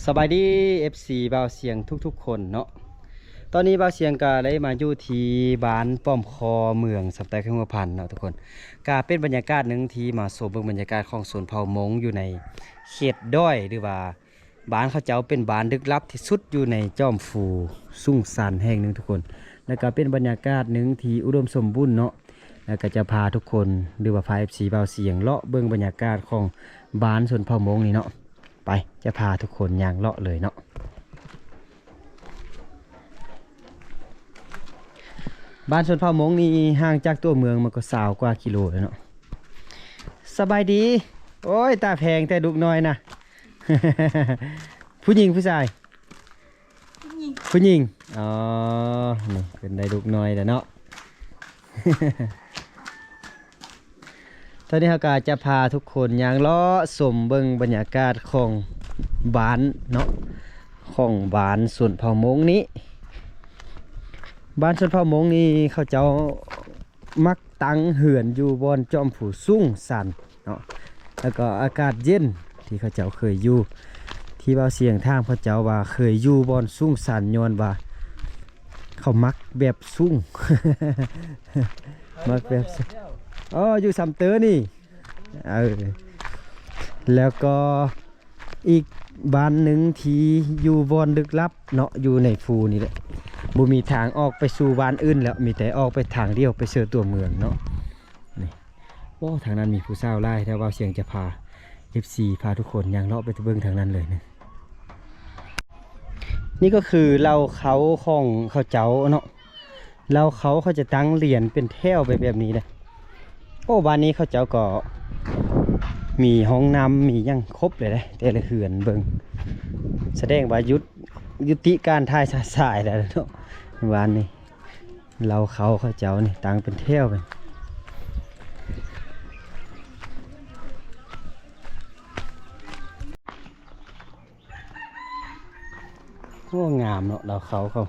ສະບາຍດີ ເອັຟຊີ ບ່າວສຽງທຸກໆຄົນເນາະ. ຕອນນີ້ບ່າວສຽງກະໄດ້ມາຢູ່ທີ່ບ້ານປ້ອມຄໍ ເມືອງສຳປະໄຕ ແຂວງຫົວພັນເນາະທຸກຄົນ. ກະເປັນບັນຍາກາດໜຶ່ງທີ່ມາຊົມເບິ່ງບັນຍາກາດຂອງຊົນເຜົ່າມົ້ງຢູ່ໃນເຂດດອຍ ຫຼືວ່າ ບ້ານເຂົາເຈົ້າເປັນບ້ານລຶກລັບທີ່ສຸດຢູ່ໃນຈອມພູສູງຊັນແຫ່ງໜຶ່ງທຸກຄົນ. ແລ້ວກໍເປັນບັນຍາກາດໜຶ່ງທີ່ອຸດົມສົມບູນເນາະ. ແລ້ວກໍຈະພາທຸກຄົນ ຫຼືວ່າພາ ເອັຟຊີ ບ່າວສຽງເລາະເບິ່ງບັນຍາກາດຂອງບ້ານຊົນເຜົ່າມົ້ງນີ້ເນາະ. ໄປ ຈະພາທຸກຄົນຍ່າງເລາະເລີຍເນາະ. ບ້ານຊົນເຜົ່າມົ້ງນີ້ຫ່າງຈາກຕົວເມືອງມັນກໍຊາວກວ່າກິໂລແລ້ວເນາະ. ສະບາຍດີ. ໂອ້ຍ ຕາແພງແຕ່ລູກນ້ອຍນະ. ຜູ້ຍິງຜູ້ຊາຍ? ຜູ້ຍິງ. ຜູ້ຍິງ. ອໍ ນີ້ເພິ່ນໄດ້ລູກນ້ອຍແລ້ວເນາະ. ຕອນນີ້ເຮົາກໍຈະພາທຸກຄົນຍ່າງເລາະຊົມເບິ່ງບັນຍາກາດຂອງບ້ານເນາະ ຂອງບ້ານຊົນເຜົ່າມົ້ງນີ້. ບ້ານຊົນເຜົ່າມົ້ງນີ້ ເຂົາເຈົ້າມັກຕັ້ງເຮືອນຢູ່ບ່ອນຈອມພູສູງຊັນເນາະ ແລ້ວກໍອາກາດເຢັນ ທີ່ເຂົາເຈົ້າເຄີຍຢູ່ ທີ່ບ່າວສຽງຖາມເຂົາເຈົ້າວ່າເຄີຍຢູ່ບ່ອນສູງຊັນ ຍ້ອນວ່າເຂົາມັກແບບສູງ ມັກແບບສູງ. ອໍ ຢູ່ຊຳເຕີນີ້. ເອີ ແລ້ວກໍອີກບ້ານໜຶ່ງທີ່ຢູ່ບ່ອນລຶກລັບເນາະ ຢູ່ໃນພູນີ້ແຫຼະ ບໍ່ມີທາງອອກໄປສູ່ບ້ານອື່ນແລ້ວ ມີແຕ່ອອກໄປທາງດຽວໄປເຊີຕົວເມືອງເນາະ. ນີ້ ໂອ້ ທາງນັ້ນມີຜູ້ສາວຫຼາຍແທ້. ບ່າວສຽງຈະພາ ເອັຟຊີ ພາທຸກຄົນຍ່າງເລາະໄປເບິ່ງທາງນັ້ນເລີຍນະ. ນີ້ກໍຄືເຫຼົ່າເຄົ້າຂອງເຂົາເຈົ້າເນາະ. ເຫຼົ່າເຂົາ ເຂົາຈະຕັ້ງລຽນເປັນແຖວໄປແບບນີ້ເດ້. ໂອ້ ບ້ານນີ້ເຂົາເຈົ້າກໍມີຫ້ອງນ້ຳ ມີຫຍັງຄົບເລີຍເດ້ ແຕ່ລະເຮືອນເບິ່ງ ສະແດງວ່າຢຸດ ຍຸຕິການຖ່າຍສາຍແລ້ວເນາະ. ບ້ານນີ້ ເຫຼົ່າເຄົ້າເຂົາເຈົ້ານີ້ຕັ້ງເປັນແຖວໄປ. ໂອ້ ງາມເນາະ ເຫຼົ່າເຄົ້າເຂົາ.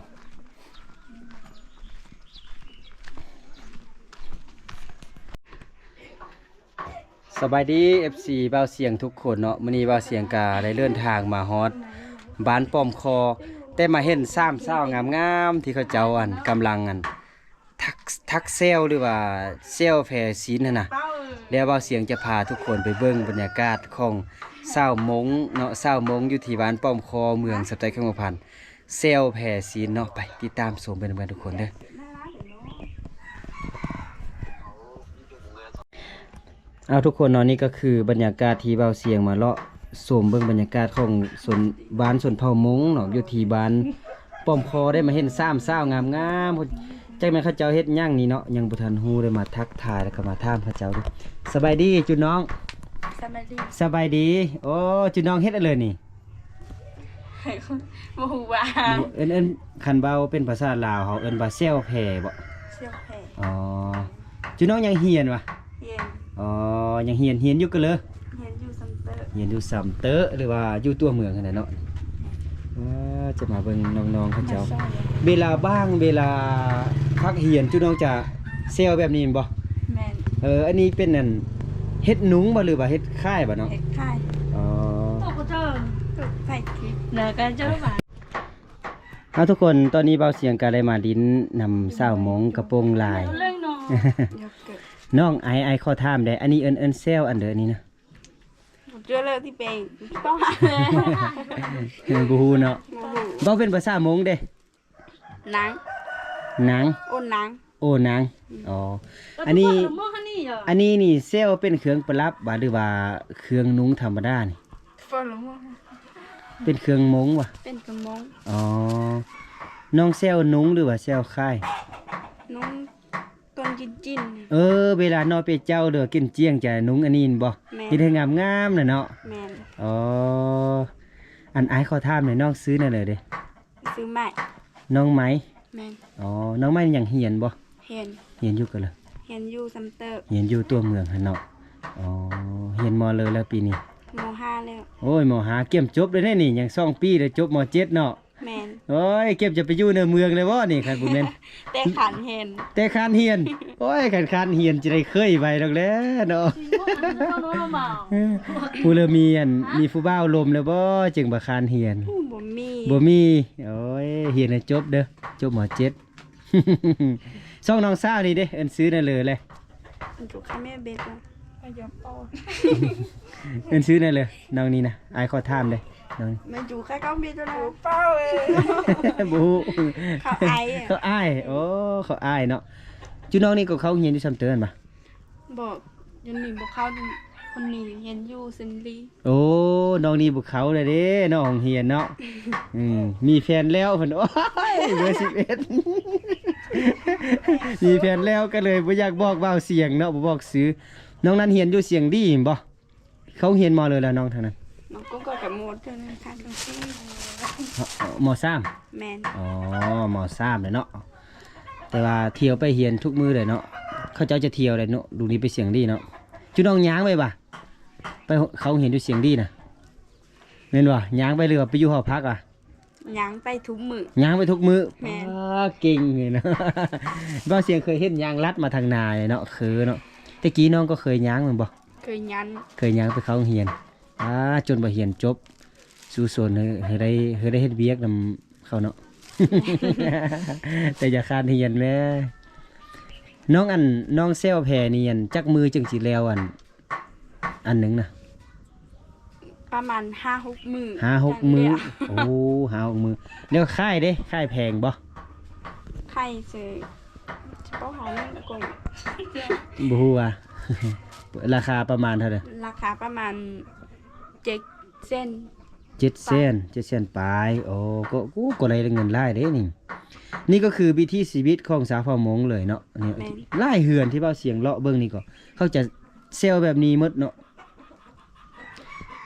ສະບາຍດີ ເອັຟຊີ ບ່າວສຽງທຸກຄົນເນາະ. ມື້ນີ້ບ່າວສຽງກະໄດ້ເດີນທາງມາຮອດບ້ານປ້ອມຄໍ ແຕ່ມາເຫັນສາມສາວງາມໆ ທີ່ເຂົາເຈົ້າ ອັນ ກຳລັງ ອັນ ຖັກ ຖັກແຊວ ຫຼືວ່າແຊວແຜ່ຊີ້ນຫັ້ນນະ. ແລ້ວບ່າວສຽງຈະພາທຸກຄົນໄປເບິ່ງບັນຍາກາດຂອງຊາວມົ້ງເນາະ ຊາວມົ້ງຢູ່ທີ່ບ້ານປ້ອມຄໍ ເມືອງສຳປະໄຕ ແຂວງຫົວພັນ ແຊວແຜ່ຊີ້ນເນາະ. ໄປຕິດຕາມຊົມໄປນຳກັນທຸກຄົນເດີ. ເອົາ ທຸກຄົນເນາະ ນີ້ກໍຄືບັນຍາກາດທີ່ບ່າວສຽງມາເລາະຊົມເບິ່ງບັນຍາກາດຂອງຊົນ ບ້ານຊົນເຜົ່າມົ້ງເນາະ ຢູ່ທີ່ບ້ານປ້ອມຄໍ. ໄດ້ມາເຫັນສາມສາວງາມໆ ຈັກແມ່ນເຂົາເຈົ້າເຮັດຫຍັງນີ້ເນາະ ຍັງບໍ່ທັນຮູ້ ໄດ້ມາທັກທາຍ ແລ້ວກໍມາຖາມເຂົາເຈົ້າເດີ. ສະບາຍດີຈຸນ້ອງ. ສະບາຍດີ. ສະບາຍດີ. ໂອ້ ຈຸນ້ອງເຮັດຫຍັງເລີຍນີ້? ບໍ່ຮູ້ວ່າ ເອີ້ນ ເອີ້ນ ຄັນເວົ້າເປັນພາສາລາວເຮົາເອີ້ນວ່າແຊວແຜ່ບໍ? ແຊວແຜ່. ອໍ ຈຸນ້ອງຍັງຮຽນຫວາ? ຮຽນ. ອໍ ຍັງຮຽນ ຮຽນຢູ່ກະເລີ? ຮຽນຢູ່ຊຳເຕີ. ຮຽນຢູ່ຊຳເຕີ ຫຼືວ່າຢູ່ຕົວເມືອງຫັ້ນແຫຼະເນາະ. ເອີ ຈະມາເບິ່ງນ້ອງໆເຂົາເຈົ້າ ເວລາວ່າງ ເວລາພັກຮຽນ ຈຸນ້ອງຈະແຊວແບບນີ້ແມ່ນບໍ່? ແມ່ນ. ເອີ ອັນນີ້ເປັນ ອັນ ເຮັດນຸງບໍ່ ຫຼືວ່າເຮັດຂາຍບໍ່ນ້ອງ? ເຮັດຂາຍ. ອໍ ເອົາ ທຸກຄົນ ຕອນນີ້ບ່າວສຽງກໍໄດ້ມາຫຼິ້ນນຳສາວມົ້ງກະໂປງລາຍ. ນ້ອງ ອ້າຍ ອ້າຍຂໍຖາມແດ່ ອັນນີ້ເອີ້ນ ເອີ້ນແຊວອັນເດີ ອັນນີ້ນະ? ບໍ່ເຈີແລ້ວທີ່ເປັນ ຕ້ອງຫາ ບໍ່ຮູ້ເນາະ. ບໍ່ຮູ້. ເວົ້າເປັນພາສາມົ້ງເດ້. ນາງ. ນາງ. ໂອນາງ. ໂອນາງ. ອໍ ອັນນີ້ ອັນນີ້ນີ້ແຊວເປັນເຄື່ອງປະດັບຫວາ ຫຼືວ່າເຄື່ອງນຸ່ງທຳມະດານີ້? ເປັນເຄື່ອງມົ້ງຫວາ? ເປັນເຄື່ອງມົ້ງ. ອໍ ນ້ອງແຊວນຸ່ງ ຫຼືວ່າແຊວຂາຍ? ນຸ່ງ ຕອນກິນຈີນ. ເອີ ເວລານ້ອຍໄປເຈົ້າ ຫຼືວ່າກິນຈຽງ ຈະນຸ່ງອັນນີ້ແມ່ນບໍ່? ແມ່ນ. ເຮັດໃຫ້ງາມໆນະເນາະ. ແມ່ນ. ອໍ ອັນ ອ້າຍຂໍຖາມແດ່ ນ້ອງຊື່ແນວໃດເດ? ຊື່ໄມ້. ນ້ອງໄມ້. ແມ່ນ. ອໍ ນ້ອງໄມ້ຍັງຮຽນບໍ່? ຮຽນ. ຮຽນຢູ່ກະເລີ? ຮຽນຢູ່ຊຳເຕີ. ຮຽນຢູ່ຕົວເມືອງຫັ້ນເນາະ. ອໍ ຮຽນມໍເລີແລ້ວປີນີ້? ມໍຫ້າແລ້ວ. ໂອ້ຍ ມໍຫ້າ ກຽມຈົບແລ້ວເດ້ນີ້ ຍັງສອງປີແລ້ວຈົບມໍເຈັດເນາະ. ແມ່ນ. ໂອ້ຍ ເກັບຈະໄປຢູ່ໃນເມືອງແລ້ວບໍ່ນີ້ ຄັນບໍ່ແມ່ນ ແຕ່ຄານຮຽນ ແຕ່ຄານຮຽນ. ໂອ້ຍ ຄັນຄານຮຽນຈະໄດ້ເຄີຍໄວດອກແຫຼະເນາະ. ຜູ້ເລີ່ມມີອັນ ມີຜູ້ບ່າວລົມແລ້ວບໍ່ ຈຶ່ງມາຄານຮຽນ? ບໍ່ມີ ບໍ່ມີ. ໂອ້ຍ ຮຽນໃຫ້ຈົບເດີ ຈົບ ມ.ເຈັດ. ຊ່ອງນ້ອງສາວນີ້ເດ້ ເອີ້ນຊື່ແນວເລີແລະ? ຢູ່ຄ່າແມ່ເບັດ ເອີ້ນຊື່ແນວເລີ ນ້ອງນີ້ນະ ອ້າຍຂໍຖາມເດ້ ນ້ອງ ມາຢູ່ຄ່າກ້ອງເບັດ ເອົ້າເອີຍ ບໍ່ຮູ້ ເຂົາອາຍ ເຂົາອາຍ. ໂອ້ ເຂົາອາຍເນາະ. ຈຸນ້ອງນີ້ກໍເຂົ້າຮຽນຢູ່ຊຳເຕີນບໍ່? ບໍ່ ຢູ່ນີ້ບໍ່ເຂົ້າ ຄົນນີ້ຮຽນຢູ່ເຊນລີ. ໂອ້ ນ້ອງນີ້ບໍ່ເຂົ້າແລ້ວເດ້ເນາະ ໂຮງຮຽນເນາະ. ອືມ ມີແຟນແລ້ວເພິ່ນ ໂອ້ຍ ເບີສິບເອັດ ມີແຟນແລ້ວກໍເລີຍບໍ່ຢາກບອກບ່າວສຽງເນາະ ບໍ່ບອກຊື່. ນ້ອງນັ້ນຮຽນຢູ່ສຽງດີແມ່ນບໍ່? ເຂົ້າຮຽນ ມ.ເລີແລ້ວ ນ້ອງທາງນັ້ນ? ນ້ອງກໍກໍໝົດເທົ່ານັ້ນ ມ.ສາມ. ແມ່ນ. ອໍ ມ.ສາມແລ້ວເນາະ. ແຕ່ວ່າທ່ຽວໄປຮຽນທຸກມື້ເລີຍເນາະ ເຂົາເຈົ້າຈະທ່ຽວໄດ້ເນາະ. ລຸງນີ້ໄປສຽງດີເນາະ. ຈຸນ້ອງຍ່າງໄປຫວາ? ໄປເຂົ້າໂຮງຮຽນຢູ່ສຽງດີນະ ແມ່ນບໍ່? ຍ່າງໄປ ຫຼືວ່າໄປຢູ່ຫໍພັກຫວາ? ຍ່າງໄປທຸກມື້. ຍ່າງໄປທຸກມື້. ແມ່ນ. ປ້າ ເກັ່ງເລີຍນະ. ບ່າວສຽງເຄີຍເຫັນຍ່າງລັດມາທາງໜ້າເນາະ ຄືເນາະ. ແຕ່ກີ້ນ້ອງກໍເຄີຍຍ່າງແມ່ນບໍ່? ເຄີຍຍ່າງ ເຄີຍຍ່າງໄປເຂົ້າໂຮງຮຽນ. ອ້າ ຈົນວ່າຮຽນຈົບ ສູ້ຊົນໃຫ້ ໃຫ້ໄດ້ ໃຫ້ໄດ້ເຮັດວຽກນຳເຂົາເນາະ. ແຕ່ຢ່າຄານຮຽນແມ້. ນ້ອງອັນ ນ້ອງແຊວແພນີ້ ອັນ ຈັກມື້ຈຶ່ງຊິແລ້ວ ອັນ ອັນໜຶ່ງນະ? ປະມານຫ້າຫົກມື້ ຫ້າຫົກມື້. ໂອ້ ຫ້າຫົກມື້. ແລ້ວຂາຍເດ້ ຂາຍແພງບໍ່? ຂາຍເຊີ ຊິເວົ້າຫາເລື່ອງກ່ອນ ບໍ່ຮູ້ວ່າ ລາຄາປະມານເທົ່າໃດ? ລາຄາປະມານເຈັດແສນ ເຈັດແສນ ເຈັດແສນປາຍ. ໂອ້ ກໍ ໂອ້ ກໍໄດ້ເງິນຫຼາຍເດ້ນີ້. ນີ້ກໍຄືວິຖີຊີວິດຂອງຊາວເຜົ່າມົ້ງເລີຍເນາະ. ນີ້ ແມ່ນ. ຫຼາຍເຮືອນທີ່ບ່າວສຽງເລາະເບິ່ງນີ້ກໍ ເຂົາຈະແຊວແບບນີ້ໝົດເນາະ.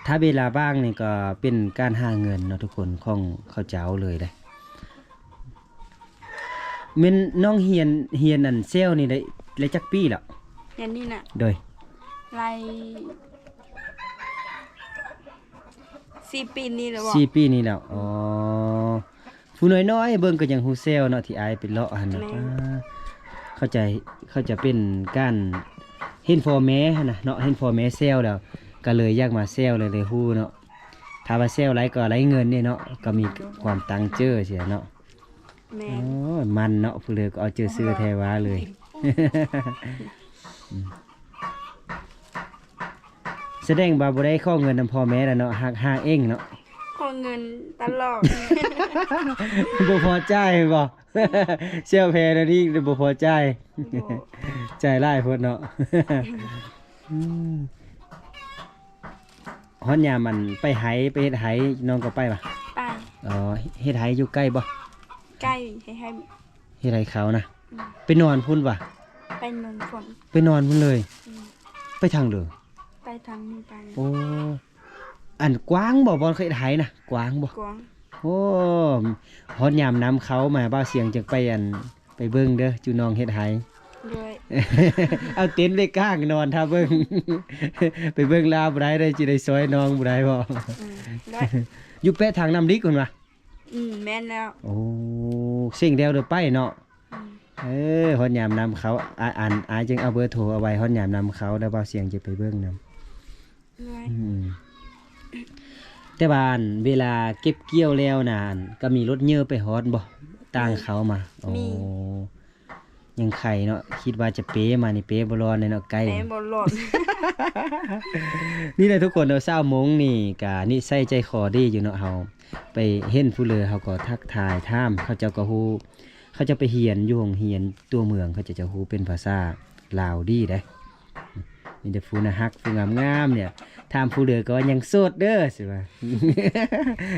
ຖ້າເວລາວ່າງນີ້ກໍເປັນການຫາເງິນເນາະທຸກຄົນ ຂອງເຂົາເຈົ້າເລີຍເດ້. ແມ່ນນ້ອງຮຽນ ຮຽນອັນແຊວນີ້ໄດ້ ໄດ້ຈັກປີແລ້ວ? ຮຽນນີ້ນະ? ໂດຍ ໄດ້ສີ່ປີນີ້ແລ້ວ. ສີ່ປີນີ້ແລ້ວ. ອໍ ຜູ້ນ້ອຍໆເບິ່ງກໍຍັງຮູ້ແຊວເນາະ ທີ່ອ້າຍໄປເລາະຫັ້ນນະ. ແມ່ນ. ອ່າ ເຂົ້າໃຈ ເຂົາຈະເປັນການເຫັນພໍ່ແມ່ຫັ້ນນະເນາະ ເຫັນພໍ່ແມ່ແຊວແລ້ວ ກໍເລີຍຢາກມາແຊວ ເລີຍ ເລີຍຮູ້ເນາະ. ຖ້າວ່າແຊວຫຼາຍກໍໄດ້ເງິນເດ້ເນາະ ກໍມີຄວາມຕັງເຈີຊິເນາະ. ແມ່ນ. ໂອ້ ມັນເນາະ ຜູ້ເລີກກໍເອົາເຈີຊື່ແທ້ວ່າເລີຍ. ສະແດງວ່າບໍ່ໄດ້ຂໍເງິນນຳພໍ່ແມ່ແລ້ວເນາະ ຮັກຫາເອງເນາະ. ຂໍເງິນຕະຫຼອດ ບໍ່ພໍຈ່າຍແມ່ນບໍ່? ແຊວແພແນວນີ້ບໍ່ພໍຈ່າຍ. ບໍ່ ຈ່າຍຫຼາຍໂພດເນາະ. ອືມ ຮອດຍາມອັນໄປໄຮ່ ໄປເຮັດໄຮ່ ນ້ອງກໍໄປຫວາ? ໄປ. ອໍ ເຮັດໄຮ່ຢູ່ໃກ້ບໍ່? ໃກ້ ເຮັດໄຮ່ ເຮັດໄຮ່ເຂົ້ານະ. ອືມ ໄປນອນພຸ້ນຫວາ? ໄປນອນພຸ້ນ ໄປນອນພຸ້ນເລີຍ. ອືມ ໄປທາງເດີ? ໄປທາງນີ້ໄປ. ໂອ້ ອັນກວ້າງບໍ່ ບ່ອນເຂົາເຮັດໄຮ່ນະ ກວ້າງບໍ່? ກວ້າງ. ໂອ້ ຮອດຍາມນຳເຂົ້າມາ ບ່າວສຽງຈຶ່ງໄປ ອັນ ໄປເບິ່ງເດີ ຈຸນ້ອງເຮັດໄຮ່. ໂດຍ ເອົາເຕັນໄປກາງນອນຖ້າເບິ່ງ. ໄປເບິ່ງລາວບໍ່ໄດ້ເດີ ຊິໄດ້ຊ່ອຍນ້ອງບໍ່ໄດ້ບໍ່? ອືມ ໄດ້. ຢູ່ແປະທາງນ້ຳລິກພຸ້ນຫວາ? ອືມ ແມ່ນແລ້ວ. ໂອ້ ເສັງແລ້ວເດີໄປເນາະ. ອືມ ເອີ ຮອດຍາມນຳເຂົ້າ ອາ ອັນ ອ້າຍຈຶ່ງເອົາເບີໂທເອົາໄວ້ ຮອດຍາມນຳເຂົ້າແລ້ວ ບ່າວສຽງຈະໄປເບິ່ງນຳ. ອືມ ແຕ່ວ່າ ອັນ ເວລາເກັບກ່ຽວແລ້ວນະ ອັນ ກໍມີລົດເຢີໄປຮອດບໍ່? ຕ່າງເຂົ້າມາ. ມີ ອໍ ມີ ຍັງໄຄເນາະ ຄິດວ່າຈະເປມານີ້ ເປບໍ່ລອດເລີຍເນາະ ໄກ ເປບໍ່ລອດ. ນີ້ແຫຼະທຸກຄົນເນາະ ຊາວມົ້ງນີ້ກະນິໄສໃຈຄໍດີຢູ່ເນາະ. ເຮົາໄປເຫັນຜູ້ເລີເຮົາກໍທັກທາຍຖາມ ເຂົາເຈົ້າກໍຮູ້ ເຂົາເຈົ້າໄປຮຽນຢູ່ໂຮງຮຽນຕົວເມືອງ ເຂົາເຈົ້າຈະຮູ້ເປັນພາສາລາວດີເດ້. ມີແຕ່ຜູ້ໜ້າຮັກ ຜູ້ງາມໆ ນີ້ ຖາມຜູ້ເລີກໍວ່າຍັງໂສດເດີ ຊິວ່າ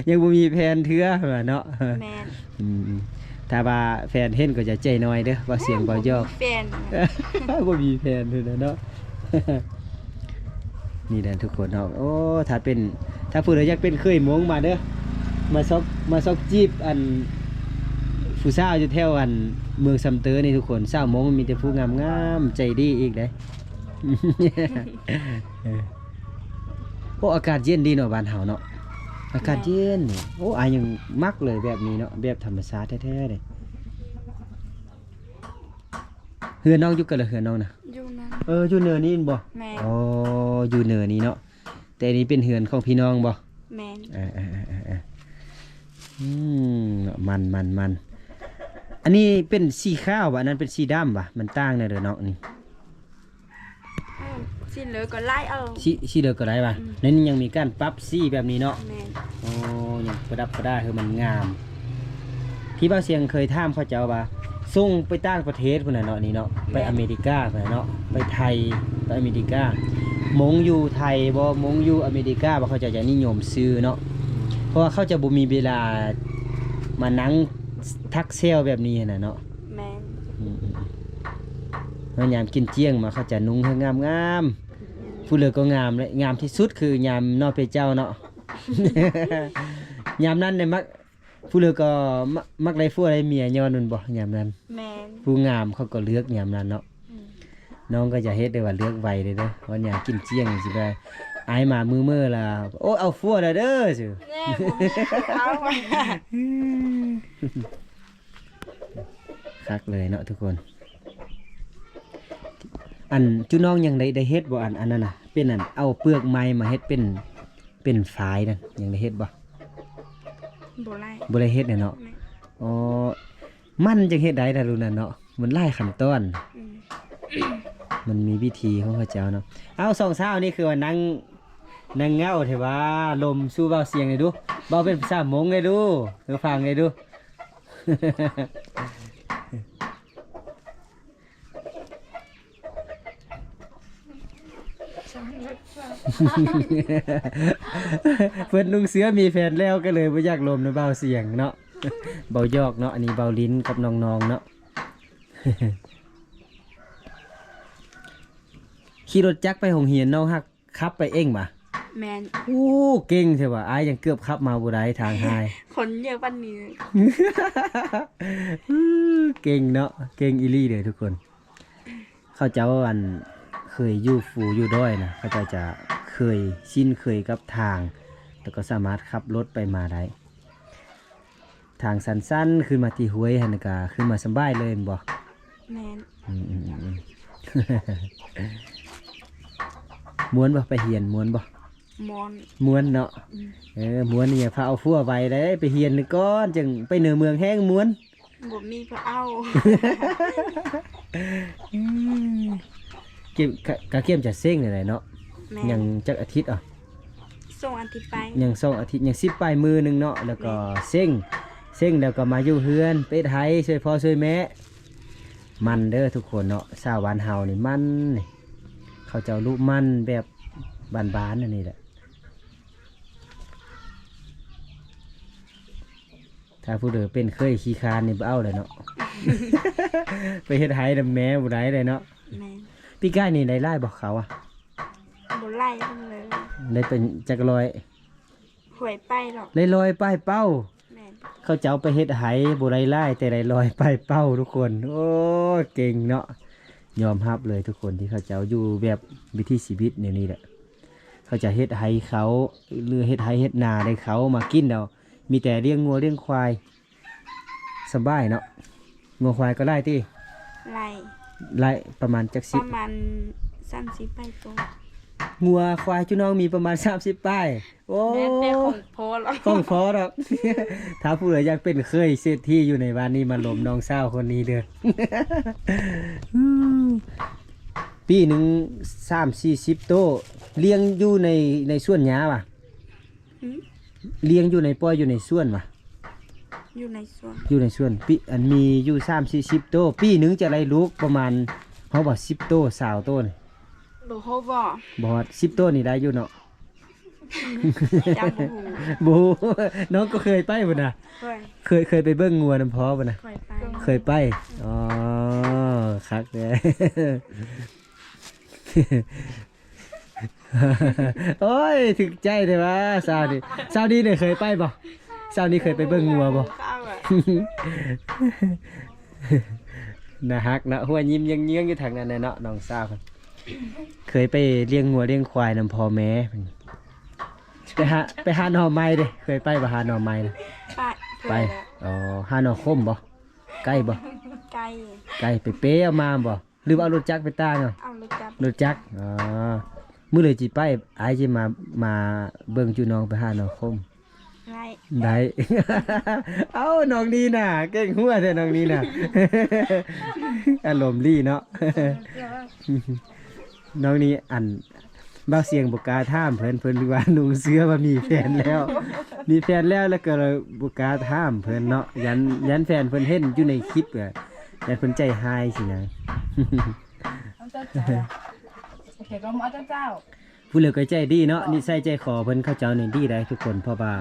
ຍັງບໍ່ມີແຟນເທື່ອວ່າເນາະ. ແມ່ນ. ອືມ ຖ້າວ່າແຟນເຫັນກໍຈະໃຈນ້ອຍເດີ ເວົ້າສຽງເວົ້າຢອກ. ບໍ່ມີແຟນ ບໍ່ມີແຟນເທື່ອເນາະ. ນີ້ແຫຼະທຸກຄົນເນາະ. ໂອ້ ຖ້າເປັນ ຖ້າຜູ້ໃດຢາກເປັນເຂີຍມົ້ງມາເດີ ມາຊອກ ມາຊອກຈີບ ອັນ ຜູ້ສາວຢູ່ແຖວ ອັນ ເມືອງຊຳເຕີນີ້ທຸກຄົນ. ສາວມົ້ງມີແຕ່ຜູ້ງາມໆ ໃຈດີອີກເດ້. ໂອ້ ອາກາດເຢັນດີເນາະ ບ້ານເຮົາເນາະ. ອາກາດເຢັນ. ໂອ້ ອ້າຍຍັງມັກເລີຍແບບນີ້ເນາະ ແບບທຳມະຊາດແທ້ໆເດ້. ເຮືອນນ້ອງຢູ່ໃກ້ລະ ເຮືອນນ້ອງນະ? ຢູ່ນັ້ນ. ເອີ ຢູ່ເນີນີ້ແມ່ນບໍ່? ແມ່ນ. ອໍ ຢູ່ເນີນີ້ເນາະ. ແຕ່ອັນນີ້ເປັນເຮືອນຂອງພີ່ນ້ອງບໍ່? ແມ່ນ. ເອີໆໆໆ ອືມ ມັນໆ ອັນນີ້ເປັນສີຂາວບໍ່? ອັນນັ້ນເປັນສີດຳບໍ່? ມັນຕ່າງແນວໃດເນາະນີ້? ເອີ ສີເຫຼືອກໍໄດ້ເອົາ ສີ ສີເຫຼືອກໍໄດ້ວ່າ ອືມ ໃນນີ້ຍັງມີການປັບສີແບບນີ້ເນາະ. ແມ່ນ. ໂອ້ ຍັງປະດັບປະດາໃຫ້ມັນງາມ. ທີ່ບ່າວຊຽງເຄີຍຖາມເຂົາເຈົ້າວ່າ ສົ່ງໄປຕ່າງປະເທດພຸ້ນນະເນາະ ນີ້ເນາະ ແມ່ນ ໄປອາເມລິກາພຸ້ນນະເນາະ ໄປໄທ ໄປອາເມລິກາ ມົ້ງຢູ່ໄທບໍ່ ມົ້ງຢູ່ອາເມລິກາບໍ່ ເຂົາເຈົ້າຈະນິຍົມຊື້ເນາະ ເພາະວ່າເຂົາຈະບໍ່ມີເວລາມານັ່ງຖັກແຊວແບບນີ້ຫັ້ນນະເນາະ. ແມ່ນ. ອືມໆ ແລ້ວຍາມກິນຈຽງມາ ເຂົາຈະນຸ່ງໃຫ້ງາມໆ ຜູ້ເລີກກໍງາມເລີຍ ງາມທີ່ສຸດຄືຍາມເນາະ ເພເຈົ້າເນາະ ຍາມນັ້ນໄດ້ມັກ ຜູ້ເລີກກໍມັກ ມັກໄດ້ຜົວໄດ້ເມຍຍ້ອນນັ້ນບໍ່ ຍາມນັ້ນ? ແມ່ນ. ຜູ້ງາມເຂົາກໍເລືອກຍາມນັ້ນເນາະ. ອືມ ນ້ອງກໍຈະເຮັດໄດ້ວ່າເລືອກໄວເດ້ ເດີ ວ່າຍາມກິນຈຽງຊິໄດ້ ອ້າຍມາມື້ເມີລະ ໂອ້ ເອົາຜົວແລ້ວເດີ ຊື່ ແນ່ ບໍ່ມີຜູ້ເອົາ ຄັກເລີຍເນາະທຸກຄົນ. ອັນຈຸນ້ອງຍັງໄດ້ ໄດ້ເຮັດບໍ່ ອັນ ອັນນັ້ນນະ ເປັນອັນ ເອົາເປືອກໄມ້ມາເຮັດເປັນ ເປັນຝາຍນັ້ນ ຍັງໄດ້ເຮັດບໍ່? ບໍ່ໄດ້ ບໍ່ໄດ້ເຮັດແຫຼະເນາະ. ແມ່ນ. ອໍ ມັນຈັ່ງເຮັດໄດ້ນະ ລຸ້ນນັ້ນເນາະ ມັນຫຼາຍຂັ້ນຕອນ. ອືມ ມັນມີວິທີຂອງເຂົາເຈົ້າເນາະ. ເອົ້າ ສອງສາວນີ້ຄືວ່ານັ່ງ ນັ່ງເຫງົາແທ້ວ່າ ລົມສູ່ບ່າວຊຽງແດ່ດູ ເວົ້າເປັນພາສາມົ້ງແດ່ດູ ໃຫ້ຟັງແດ່ດູ. ເພິ່ນນຸ່ງເສື້ອມີແຟນແລ້ວ ກໍເລີຍບໍ່ຢາກລົມນຳບ່າວຊຽງເນາະ. ເວົ້າຢອກເນາະ ອັນນີ້ເວົ້າຫຼິ້ນກັບນ້ອງໆເນາະ. ຂີ່ລົດຈັກໄປໂຮງຮຽນ ນ້ອງຮັກຂັບໄປເອງຫວາ? ແມ່ນ. ໂອ້ ເກັ່ງແທ້ຫວາ ອ້າຍຍັງເກືອບຂັບມາບໍ່ໄດ້ ທາງຮ້າຍ ຄົນເຍອະປານນີ້. ເກັ່ງເນາະ ເກັ່ງອີ່ຫຼີເດີທຸກຄົນ. ເຂົາເຈົ້າ ອັນ ເຄີຍຢູ່ພູຢູ່ດອຍນະ ເຂົາເຈົ້າຈະເຄີຍ ຊິນເຄີຍກັບທາງ ແລ້ວກໍສາມາດຂັບລົດໄປມາໄດ້. ທາງຊັນໆ ຂຶ້ນມາທີ່ຫ້ວຍຫັ້ນກະຂຶ້ນມາສະບາຍເລີຍແມ່ນບໍ່? ແມ່ນ. ອືມໆໆ ມ່ວນບໍ່? ໄປຮຽນມ່ວນບໍ່? ມ່ວນ. ມ່ວນເນາະ. ອືມ ເອີ ມ່ວນນີ້ ພາເອົາຜົວໄວໄດ໋ ໄປຮຽນກ່ອນ ຈັ່ງໄປເໜືອເມືອງແຮງມ່ວນ. ບໍ່ມີຜູ້ເອົາ. ອືມ ກະ ກະກຽມຈະເສັງແລ້ວເນາະ. ແມ່ນ. ຍັງຈັກອາທິດເອົາ? ສອງອາທິດໄປ. ຍັງສອງອາທິດ ຍັງສິບປາຍມື້ໜຶ່ງເນາະ ແລ້ວກໍ ແມ່ນ ເສັງ ເສັງແລ້ວກໍມາຢູ່ເຮືອນ ໄປເຮັດໄຮ່ຊ່ວຍພໍ່ຊ່ວຍແມ່. ມັນເດີທຸກຄົນເນາະ ຊາວບ້ານເຮົານີ້ມັນ ເຂົາເຈົ້າລຸມັນແບບບ້ານໆ ອັນນີ້ແຫຼະ. ຖ້າຜູ້ໃດເປັນເຂີຍຂີ້ຄ້ານນີ້ບໍ່ເອົາແລ້ວເນາະ ໄປເຮັດໄຮ່ນຳແມ່ບໍ່ໄດ້ເລີຍເນາະ. ແມ່ນ. ປີກາຍນີ້ໄດ້ຫຼາຍບໍ່ເຂົ້າອະ? ບໍ່ຫຼາຍເລີຍ. ໄດ້ເປັນຈັກຮ້ອຍ? ຮ້ອຍປາຍດອກ. ໄດ້ຮ້ອຍປາຍເປົ້າ. ແມ່ນ. ເຂົາເຈົ້າໄປເຮັດໄຮ່ບໍ່ໄດ້ຫຼາຍ ແຕ່ໄດ້ຮ້ອຍປາຍເປົ້າທຸກຄົນ. ໂອ້ ເກັ່ງເນາະ. ຍອມຮັບເລີຍທຸກຄົນ ທີ່ເຂົາເຈົ້າຢູ່ແບບວິຖີຊີວິດແນວນີ້ແຫຼະ. ເຂົາຈະເຮັດໄຮ່ເຂົ້າ ຫຼືເຮັດໄຮ່ເຮັດນາໄດ້ເຂົ້າມາກິນແລ້ວ ມີແຕ່ລ້ຽງງົວລ້ຽງຄວາຍ ສະບາຍເນາະ. ງົວຄວາຍກໍຫຼາຍຕິ? ຫຼາຍ. ຫຼາຍປະມານຈັກສິບ? ປະມານສາມສິບປາຍໂຕ. ງົວຄວາຍຈຸນ້ອງມີປະມານສາມສິບປາຍ. ໂອ້ ແມ່ນແຕ່ຂອງພໍ່ລະ ຂອງພໍ່ດອກ. ຖ້າຜູ້ໃດຢາກເປັນເຂີຍເສດຖີຢູ່ໃນບ້ານນີ້ ມາລົມນ້ອງສາວຄົນນີ້ເດີ. ປີໜຶ່ງສາມສີ່ສິບໂຕ. ລ້ຽງຢູ່ໃນ ໃນສວນຫຍ້າຫວາ? ຫື? ລ້ຽງຢູ່ໃນ ປ່ອຍຢູ່ໃນສວນຫວາ? ຢູ່ໃນສວນ. ຢູ່ໃນສວນ. ປີ ອັນມີຢູ່ສາມສີ່ສິບໂຕ. ປີໜຶ່ງຈະໄດ້ລູກປະມານ ຮອດບໍ່ ສິບໂຕ ຊາວໂຕນີ້? ບໍ່ຮອດບໍ່? ບໍ່ຮອດ. ສິບໂຕນີ້ໄດ້ຢູ່ເນາະ? ຍັງບໍ່ຮູ້. ບໍ່ຮູ້. ນ້ອງກໍເຄີຍໄປພຸ້ນນະ? ເຄີຍ. ເຄີຍ ເຄີຍໄປເບິ່ງງົວນຳພໍ່ພຸ້ນນະ? ເຄີຍໄປ. ເຄີຍໄປ. ອໍ ຄັກເດ້. ໂອ້ຍ ຖືກໃຈແທ້ວ່າ ຊາວນີ້ ຊາວນີ້ເຄີຍໄປບໍ່? ຊາວນີ້ເຄີຍໄປເບິ່ງງົວບໍ່? ໜ້າຮັກເນາະ ຫົວຍິ້ມເຍືອງໆຢູ່ທາງນັ້ນແຫຼະເນາະ ນ້ອງສາວ. ເຄີຍໄປລ້ຽງງົວລ້ຽງຄວາຍນຳພໍ່ແມ່. ໄປຫາ ໄປຫາໜໍ່ໄມ້ເດ້ ເຄີຍໄປບໍ່ ຫາໜໍ່ໄມ້ນະ? ໄປ ໄປ ເຄີຍແລ້ວ. ອໍ ຫາໜໍ່ຂົມບໍ່? ໄກບໍ່? ໄກ ໄກ ໄປເປເອົາມາບໍ່ ຫຼືວ່າເອົາລົດຈັກໄປຕາງເອົາ? ເອົາລົດຈັກ ລົດຈັກ. ອໍ ມື້ໃດຊິໄປ ອ້າຍຊິມາ ມາເບິ່ງຈຸນ້ອງໄປຫາໜໍ່ຂົມ. ໄດ້ ໄດ້. ເອົ້າ ນ້ອງນີ້ນະ ເກັ່ງຫົວແທ້ນ້ອງນີ້ນະ ອາລົມດີເນາະ. ນ້ອງນີ້ ອັນ ບ່າວຊຽງບໍ່ກ້າຖາມເພິ່ນ ເພິ່ນວ່າໜຸ່ງເສື້ອວ່າມີແຟນແລ້ວ ມີແຟນແລ້ວ ແລ້ວກໍບໍ່ກ້າຖາມເພິ່ນເນາະ ຢ້ານ ຢ້ານແຟນເພິ່ນເຫັນຢູ່ໃນຄລິບ ກໍຢ້ານເພິ່ນໃຈຮ້າຍຊີ້ນະ. ເຈົ້າ ເຈົ້າ ເຈົ້າ ເຈົ້າ ຜູ້ເລີກກໍໃຈດີເນາະ ນິໄສໃຈຄໍເພິ່ນ ເຂົາເຈົ້ານີ້ດີໄດ໋ທຸກຄົນ ເພາະວ່າ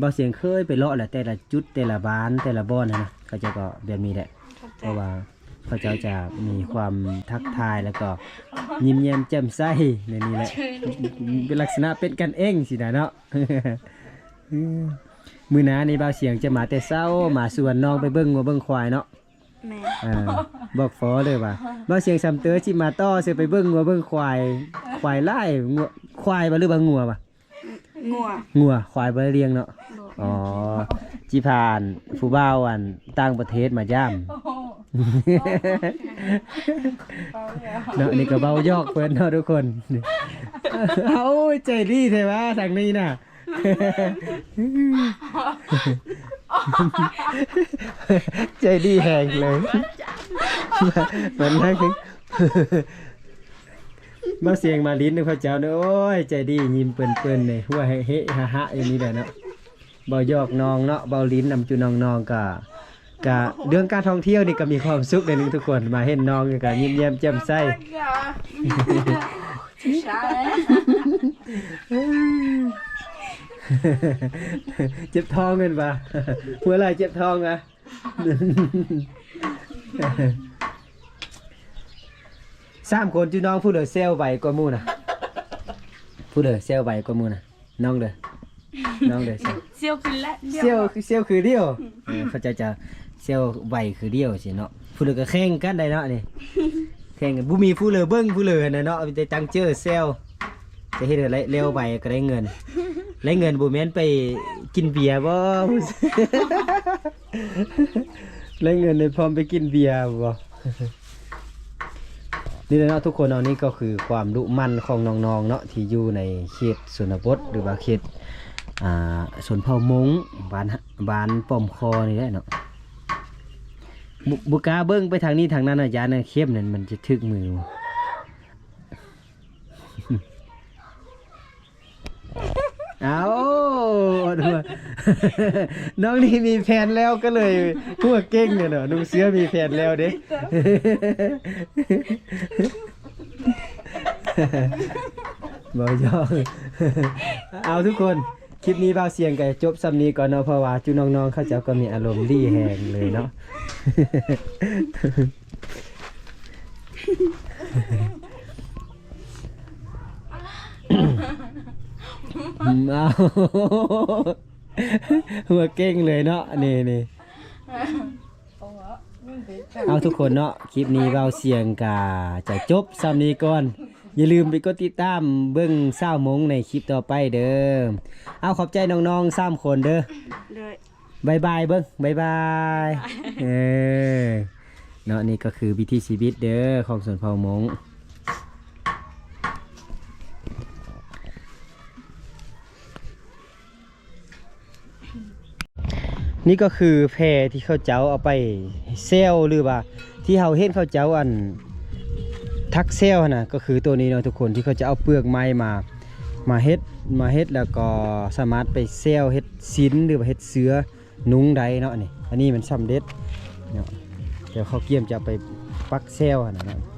ບ່າວຊຽງເຄີຍໄປເລາະແລ້ວ ແຕ່ລະຈຸດ ແຕ່ລະບ້ານ ແຕ່ລະບ່ອນຫັ້ນນະ ເຂົາເຈົ້າກໍແບບນີ້ແຫຼະ ເພາະວ່າເຂົາເຈົ້າຈະມີຄວາມທັກທາຍ ແລ້ວກໍຍິ້ມແຍ້ມແຈ່ມໃສໃນນີ້ແຫຼະ ເປັນລັກສະນະເປັນກັນເອງຊີ້ນະເນາະ. ມື້ໜ້ານີ້ບ່າວຊຽງຈະມາແຕ່ເຊົ້າ ມາຊວນນ້ອງໄປເບິ່ງງົວເບິ່ງຄວາຍເນາະ. ແມ່ນ ເອີ ບອກພໍເລີຍວ່າ ບ່າວຊຽງສຳເຕີຊິມາຕໍ່ ຊິໄປເບິ່ງງົວເບິ່ງຄວາຍ ຄວາຍຫຼາຍ ງົວ ຄວາຍບໍ່ ຫຼືວ່າງົວບໍ່? ງົວ ງົວ ຄວາຍບໍ່ໄດ້ລ້ຽງເນາະ. ບໍ່ ອໍ ຊິພາອັນຜູ້ບ່າວອັນຕ່າງປະເທດມາຢ້າມ ໂອ້ໂຫ ເນາະ ນີ້ກໍເວົ້າຢອກເພິ່ນເນາະທຸກຄົນ. ໂອ້ຍ ໃຈດີແທ້ຫວາທາງນີ້ນະ. ໃຈດີແຮງເລີຍ ມັນນັ່ງ ມາສຽງມາຫຼິ້ນນຳເຂົາເຈົ້າເນາະ. ໂອ້ຍ ໃຈດີ ຍິ້ມເປີ້ນໆ ນີ້ ຫົວເຮະໆ ຫະໆ ຢູ່ນີ້ແຫຼະເນາະ. ເວົ້າຢອກນ້ອງເນາະ ເວົ້າຫຼິ້ນນຳຈຸນ້ອງໆ ກະ ກະເລື່ອງການທ່ອງທ່ຽວນີ້ກໍມີຄວາມສຸກແນວໜຶ່ງທຸກຄົນ ມາເຫັນນ້ອງນີ້ກໍຍິ້ມແຍ້ມແຈ່ມໃສ. ເຈັບທ້ອງແມ່ນບໍ່? ຫົວໄຫຼເຈັບທ້ອງຫວາ? ສາມຄົນຈຸນ້ອງ ຜູ້ເລີແຊວໄວກວ່າໝູ່ນະ? ຜູ້ເລີແຊວໄວກວ່າໝູ່ນະ? ນ້ອງເດີ ນ້ອງເດີ ແຊວ ແຊວຄືແລະ ແຊວ ແຊວຄືດຽວ. ເອີ ເຂົາເຈົ້າຈະແຊວໄວຄືດຽວຊີ້ເນາະ. ຜູ້ເລີກໍແຂ່ງກັນໄດ້ເນາະນີ້ ແຂ່ງກັນ ບໍ່ມີຜູ້ເລີເບິ່ງຜູ້ເລີຫັ້ນນະເນາະ ມີແຕ່ຕັ້ງເຈີແຊວ ຈະເຮັດໃຫ້ໄດ້ແລ້ວໄວກໍໄດ້ເງິນ ໄດ້ເງິນບໍ່ແມ່ນໄປກິນເບຍບໍ່? ໄດ້ເງິນໄດ້ພ້ອມໄປກິນເບຍບໍ່? ນີ້ແຫຼະເນາະທຸກຄົນເນາະ ນີ້ກໍຄືຄວາມດຸໝັ່ນຂອງນ້ອງໆເນາະ ທີ່ຢູ່ໃນເຂດຊົນນະບົດ ຫຼືວ່າເຂດ ອ່າ ຊົນເຜົ່າມົ້ງ ບ້ານ ບ້ານປ້ອມຄໍນີ້ແຫຼະເນາະ. ບໍ່ ບໍ່ກ້າເບິ່ງໄປທາງນີ້ທາງນັ້ນນະ ຢ້ານເຂັມນັ້ນມັນຈະຖືກມື. ເອົາ ນ້ອງນີ້ມີແຟນແລ້ວກໍເລີຍຫົວເກັ່ງເນາະ. ໜຸ່ງເສື້ອມີແຟນແລ້ວເດ້ ເວົ້າຢອກ. ເອົາ ທຸກຄົນ ຄລິບນີ້ບ່າວສຽງກໍຈົບສ່ຳນີ້ກ່ອນເນາະ ເພາະວ່າຈຸນ້ອງໆເຂົາເຈົ້າກໍມີອາລົມດີແຮງເລີຍເນາະ. ເອົາ ຫົວເກັ່ງເລີຍເນາະ ນີ້ໆ. ເອົາ ທຸກຄົນເນາະ ຄລິບນີ້ບ່າວສຽງກະຈະຈົບສ່ຳນີ້ກ່ອນ. ຢ່າລືມໄປກົດຕິດຕາມເບິ່ງສາວມົ້ງໃນຄລິບຕໍ່ໄປເດີ. ເອົາ ຂອບໃຈນ້ອງໆສາມຄົນເດີ. ບາຍບາຍເບິ່ງ ບາຍບາຍ. ເອີ ເນາະ ນີ້ກໍຄືວິຖີຊີວິດເດີຂອງຊົນເຜົ່າມົ້ງ. ນີ້ກໍຄືແພທີ່ເຂົາເຈົ້າເອົາໄປແຊວ ຫຼືວ່າທີ່ເຮົາເຫັນເຂົາເຈົ້າ ອັນ ຖັກແຊວຫັ້ນນະ ກໍຄືໂຕນີ້ເນາະທຸກຄົນ ທີ່ເຂົາຈະເອົາເປືອກໄມ້ມາ ມາເຮັດ ມາເຮັດແລ້ວກໍສາມາດໄປແຊວເຮັດສິ້ນ ຫຼືວ່າເຮັດເສື້ອນຸ່ງໄດ້ເນາະ. ອັນນີ້ ອັນນີ້ມັນສຳເລັດເນາະ ແລ້ວເຂົາກຽມຈະເອົາໄປປັກແຊວຫັ້ນນະເນາະ.